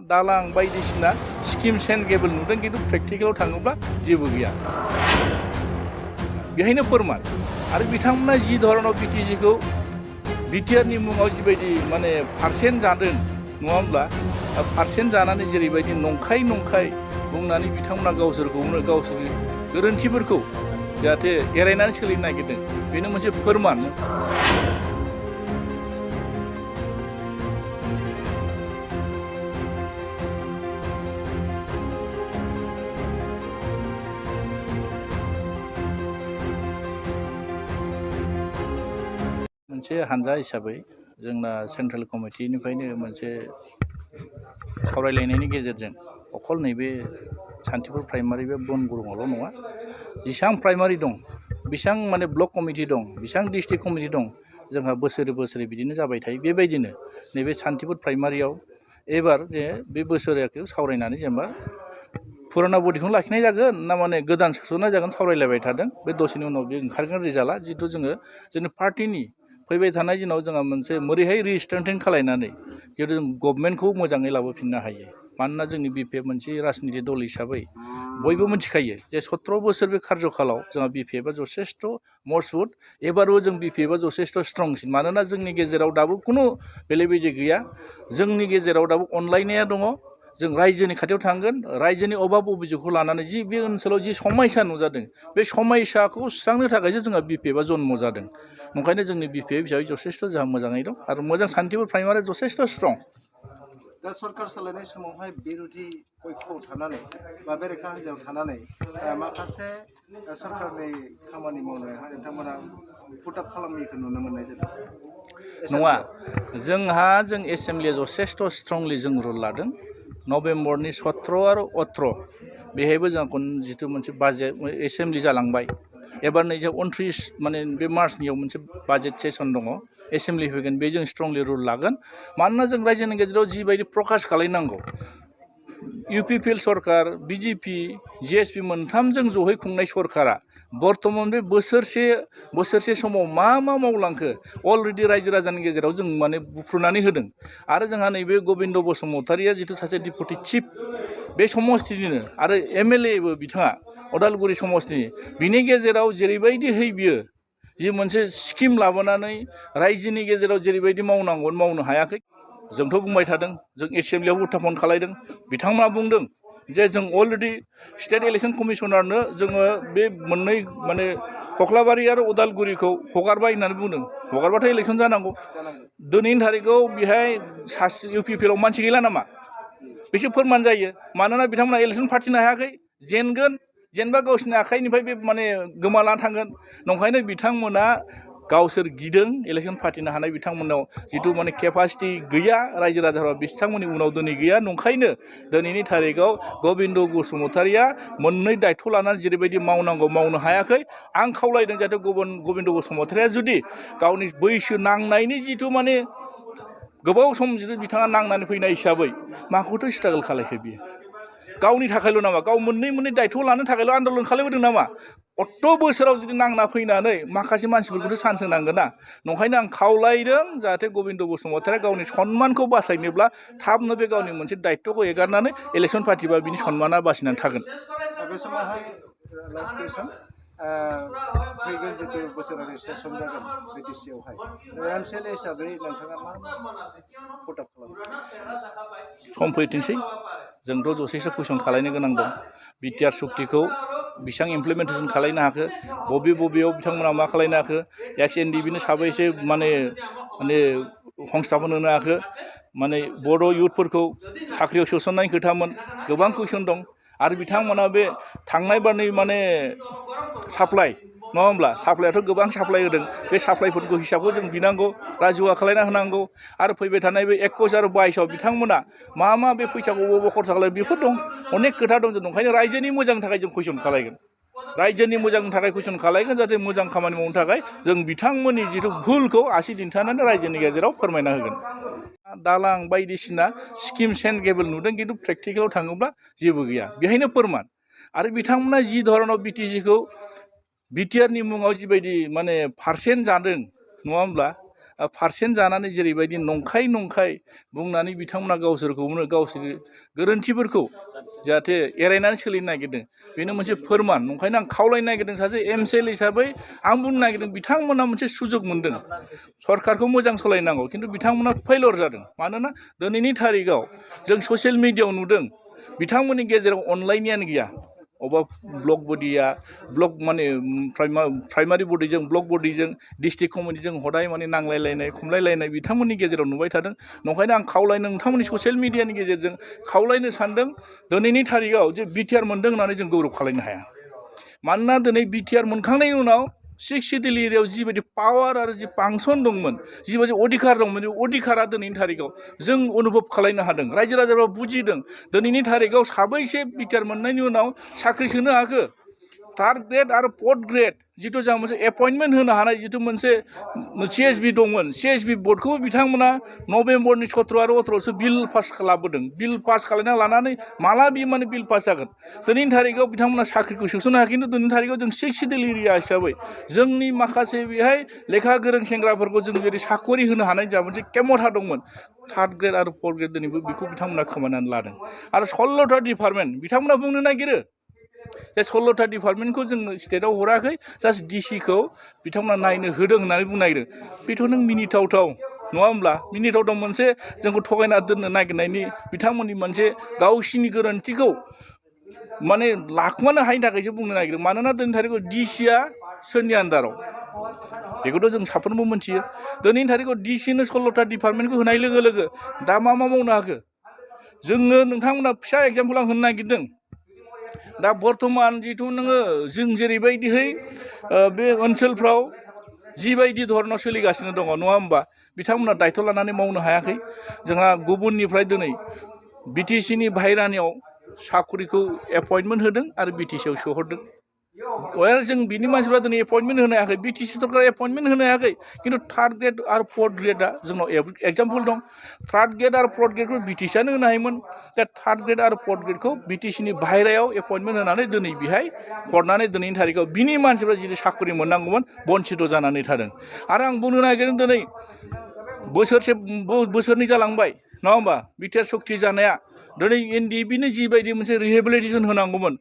दालां बायदिसिना scheme send नुदों किन्तु प्रेक्टिकेलाव थाङोब्ला जेबो गैया बेहायनो फोरमान आरो बिथांमोना जि धरनाव बिटिसिखौ बिटिआरनि मुङाव जिबायदि माने पार्सेन्ट जादों नङा होमब्ला पार्सेन्ट जानानै जेरैबायदि नंखाय बुंनानै बिथांमोना गावसोरखौनो गावसोरनि गोरोन्थिफोरखौ जाहाथे एरायनानै सोलिनो नागिरदों बेनो मोनसे फोरमान मोनसे हानजा हिसाबै जोंना सेन्ट्रेल कमिटिनिफ्रायनो मोनसे सावरायलायनायनि गेजेरजों अखल नैबे सान्थिपुर प्राइमारि बे बनगुरुङावल' नङा जेसां प्राइमारि दं बेसां माने ब्लक कमिटि दं बेसां डिस्ट्रिक्ट कमिटि दं जोंहा बोसोरै बिदिनो जाबाय थायो बेबायदिनो नैबे सान्थिपुर प्राइमारियाव एबार जे बे बोसोरखौ सावरायनानै जेनेबा फुराना बडिखौनो लाखिनाय जागोन ना माने गोदान सोसननाय जागोन सावरायलायबाय थादों बे दसेनि उनाव बे ओंखारगोन रिजाल्टआ जिहेतु जोंनि पार्टिनि फैबाय थानाय दिनाव जोंहा मोनसे मोरैहाय रिस्ट्रेंथेन खालायनानै जिहेतु जों गभर्नमेन्टखौ मोजाङै लाबोफिननो हायो मानोना जोंनि बिपिएफ मोनसे राजनिति दल हिसाबै बयबो मिथिखायो जे 17 बोसोर बे कार्यकालाव जोंहा बिपिएफआ जथेस्थ' मजबुत एबारबो जों बिपिएफआ जथेस्थ' स्ट्रंसिन मानोना जोंनि गेजेराव दाबो खुनु बेले बेजे गैया जोंनि गेजेराव दाबो अनलायनाया दङ जों रायजोनि खाथियाव थांगोन रायजोनि अभाब अभियोगखौ लानानै जि बे ओनसोलाव जि समयसा नुजादों बे समयसाखौ सुस्रांनो थाखायसो जोंहा बिपिएफआ जन्म जादों ओंखायनो जोंनि बिपिएफ हिसाबै जथेस्थ' जोंहा मोजाङै दं आरो मोजां सान्थिपुर प्राइमारिया जथेस्थ' स्ट्रं दा सरकार सालायनाय समावहाय बिरोधि पक्षआव थानानै बा बेरेखा हान्जायाव थानानै माखासे सरकारनि खामानि मावनायावहाय नोंथांमोना पुटआप खालामनायखौ नुनो मोननाय जादों नङा जों एसेम्ब्लिया जथेस्थ' स्ट्रंलि जों रुल लादों नभेम्बरनि 17 आरो 18 बेहायबो जोंहा जिथु मोनसे बाजेट एसेम्ब्लि जालांबाय एबार नै 29 माने बे मार्चनियाव मोनसे बाजेट सेसन दङ एसेम्ब्लि फैगोन बे जों स्ट्रंलि रुल लागोन मानोना जों रायजोनि गेजेराव जिबायदि प्रकाश खालायनांगौ इउपिपिएल सरकार बिजेपि जिएसपि मोनथामजों जहै खुंनाय सरकारा बर्तमान बे बोसोरसे समाव मा मावलांखो अलरेडि रायजो राजानि गेजेराव जों माने बुफ्रुनानै होदों आरो जोंहा नैबे गबिन्द बसुमतारिया जिथु सासे डिपुटि चिफ बे समस्तिनिनो आरो एमएलएबो बिथाङा उदालगुरि समस्तिनि बिनि गेजेराव जेरैबायदिहै बियो जि मोनसे स्किम लाबोनानै रायजोनि गेजेराव जेरैबायदि मावनांगौ मावनो हायाखै जोंथ' बुंबाय थादों जों एसेम्ब्लियाव उत्थापन खालायदों बिथांमोना बुंदों जे जों अलरेडि स्टेट इलेक्सन कमिशनारनो जोङो बे मोननै माने कख्लाबारि आरो उदालगुरिखौ हगारबाय होननानै बुंदों हगारबाथाय इलेक्सन जानांगौ दिनैनि थारिखआव बेहाय सासे इउपिपिएलआव मानसि गैला नामा बेसो फोरमान जायो मानोना बिथांमोना इलेक्सन फाथिनो हायाखै जेनबा गावसिनि आखाइनिफ्राय बे माने गोमालाना थांगोन नंखायनो बिथांमोना गावसोर गिदों इलेक्सन फाथिनो हानाय बिथांमोनाव जिथु माने केपासिटि गैया रायजो राजाफ्रा बिथांमोननि उनाव दिनै गैया नंखायनो दिनैनि थारिखआव गबिन्द बसुमतारिया मोननै दायथ' लानानै जेरैबायदि मावनांगौ मावनो हायाखै आं खावलायदों जाहाथे गबिन्द बसुमतारिया जुदि गावनि बैसो नांनायनि जिथु माने गोबाव सम जिथु बिथाङा नांनानै फैनाय हिसाबै माखौथ' स्ट्रागल खालायखो बियो गावनि थाखायल' नामा गाव मोननै दायथ' लानो थाखायल' आन्दलन खालामबोदों नामा 8 बोसोराव जुदि नांना फैनानै माखासे मानसिफोरखौथ' सान्स होनांगोन ना नंखायनो आं खावलायदों जाहाथे गबिन्द बसुमतारिया गावनि सन्मानखौ बासायनोब्ला थाबनो बे गावनि मोनसे दायथ'खौ एगारनानै इलेक्सन फाथिबा बिनि सन्माना बासिनानै थागोन बे समावहाय लास्ट कुइसन फैगोन जितु बोसोरारि सेसन जागोन बिटिसिआवहाय एमसिएलए हिसाबै नोंथाङा मा पुटआप खालामो सम फैथोंसै जोंथ' जसेसो कुइसन खालायनो गोनां दं बिटिआर सुक्तिखौ बेसेबां इमप्लिमेन्टेसन खालायनो हाखो बबेयाव बिथांमोना मा खालायनो हाखो एक्स एनडिबिनो साबैसे माने हंस्थापन होनो हाखो माने बर' इउथफोरखौ साख्रियाव सोसननायनि खोथामोन गोबां कुइसन दं आरो बिथांमोना बे थांनाय बारनि माने साप्लाइ नङा होमब्ला साप्लाइआथ' गोबां साप्लाइ होदों बे साप्लाइफोरखौ हिसाबखौ जों बिनांगौ राजुवा खालायना होनांगौ आरो फैबाय थानाय बे 21 आरो 22आव बिथांमोना मा बे फैसाखौ बबाव खरसा खालायो बेफोर दं अनेक खोथा दं जों ओंखायनो रायजोनि मोजांनि थाखाय जों कुइसन खालायगोन रायजोनि मोजांनि थाखाय कुइसन खालायगोन जाहाथे मोजां खामानि मावनो थाखाय जों बिथांमोननि जिथु भुलखौ आसि दिन्थिनानै रायजोनि गेजेराव फोरमायना होगोन दालां बायदिसिना स्किम सेन्ड नुदों किन्तु प्रेक्टिकेलाव थाङोब्ला जेबो गैया बेहायनो फोरमान आरो बिथांमोना जि धरनाव बिटिसिखौ बिटिआरनि मुङाव जिबायदि माने पार्सेन्ट जादों नङा होमब्ला पार्सेन्ट जानानै जेरैबायदि नंखाय बुंनानै बिथांमोना गावसोरखौनो गावसोरनि गोरोन्थिफोरखौ जाहाथे एरायनानै सोलिनो नागिरदों बेनो मोनसे फोरमान ओंखायनो आं खावलायनो नागिरदों सासे एमसिएल हिसाबै आं बुंनो नागिरदों बिथांमोना मोनसे सुजुग मोनदों सरकारखौ मोजां सालायनांगौ खिन्थु बिथांमोना फेलर जादों मानोना दिनैनि थारिखआव जों ससियेल मिडियायाव नुदों बिथांमोननि गेजेराव अनलायनायानो गैया अबा ब्लक बडिया ब्लक माने प्राइमारि बडिजों ब्लक बडिजों डिस्ट्रिक्ट कमिटिजों हदाय माने नांलायलायनाय खमलायलायनाय बिथांमोननि गेजेराव नुबाय थादों नंखायनो आं खावलायनो नोंथांमोननि ससियेल मिडियानि गेजेरजों खावलायनो सानदों दिनैनि थारिखआव जे बिटिआर मोनदों होननानै जों गौरब खालायनो हाया मानोना दिनै बिटिआर मोनखांनायनि उनाव 6 सिडिउल एरियायाव जिबायदि पावार आरो जि फांसन दंमोन जिबायदि अधिकार दंमोन बे अधिकारा दिनैनि थारिखआव जों अनुभब खालामनो हादों रायजो राजाफ्रा बुजिदों दिनैनि थारिखआव साबैसे बिटिआर मोननायनि उनाव साख्रि सोनो हाखो थार्ड ग्रेड आरो फोर्थ ग्रेड जिथु जों मोनसे एपइन्टमेन्ट होनो हानाय जिथु मोनसे सिएसबि दंमोन सिएसबि बर्डखौ बिथांमोना नभेम्बरनि 17 आरो 18आवसो बिल पास खालामबोदों बिल पास खालामना लानानै माला बे माने बिल पास जागोन दिनैनि थारिखआव बिथांमोना साख्रिखौ सोसननो हाया खिन्थु दिनैनि थारिखआव जों 6 सिडिउल एरिया हिसाबै जोंनि माखासे बेहाय लेखा गोरों सेंग्राफोरखौ जों जेरै साखरि होनो हानाय जा मोनसे केमथा दंमोन थार्ड ग्रेड आरो फोर्थ ग्रेड दिनैबो बेखौ बिथांमोना खोमानानै लादों आरो 16था डिपार्टमेन्ट बिथांमोना बुंनो नागिरो जे 16था डिपार्टमेन्टखौ जों स्टेटआव हराखै जास्ट डिसिखौ बिथांमोना नायनो होदों होननानै बुंनो नागिरो बेथ' नों मिनिथावथाव नङा होमब्ला मिनिथावथाव मोनसे जोंखौ थगायना दोननो नागिरनायनि बिथांमोननि मोनसे गावसिनि गोरोन्थिखौ माने लाखुमानो हायिनि थाखायसो बुंनो नागिरो मानोना दिनैनि थारिखआव डिसिआ सोरनि आन्दाराव बेखौथ' जों साफ्रोमबो मोनथियो दिनैनि थारिखआव डिसिनो 16था डिपार्टमेन्टखौ होनाय लोगो लोगो दा मा मावनो हाखो जोङो नोंथांमोना फिसा एग्जाम्पल आं होनो नागिरदों दा बर्थमान जिथु नोङो जों जेरैबायदिहै बे ओनसोलफ्राव जिबायदि धरनाव सोलिगासिनो दङ नङा होमबा बिथांमोना दायथ' लानानै मावनो हायाखै जोंहा गुबुननिफ्राय दिनै बिटिसिनि बाहेरानियाव साख्रिखौ एपइन्टमेन्ट होदों आरो बिटिसिआव सोहरदों जों बिनि मानसिफ्रा दिनै एपइन्टमेन्ट होनो हायाखै बिटिसि सरकारा एपइन्टमेन्ट होनो हायाखै खिन्थु थार्ड ग्रेड आरो फोर्थ ग्रेडआ जोंनाव एग्जाम्पल दं थार्ड ग्रेड आरो फोर्थ ग्रेडखौ बिटिसिआनो होनो हायोमोन दा थार्ड ग्रेड आरो फोर्थ ग्रेडखौ बिटिसिनि बाहेरायाव एपइन्टमेन्ट होनानै दिनै बेहाय हरनानै दिनैनि थारिखआव बिनि मानसिफ्रा जिथु साख्रि मोननांगौमोन बन्सित जानानै थादों आरो आं बुंनो नागिरदों दिनै बोसोरनै जालांबाय नङा होमबा बिटिआर सक्ति जानाया दिनै एनडिएफबिनो जिबायदि मोनसे रिहेबिलिटेसन होनांगौमोन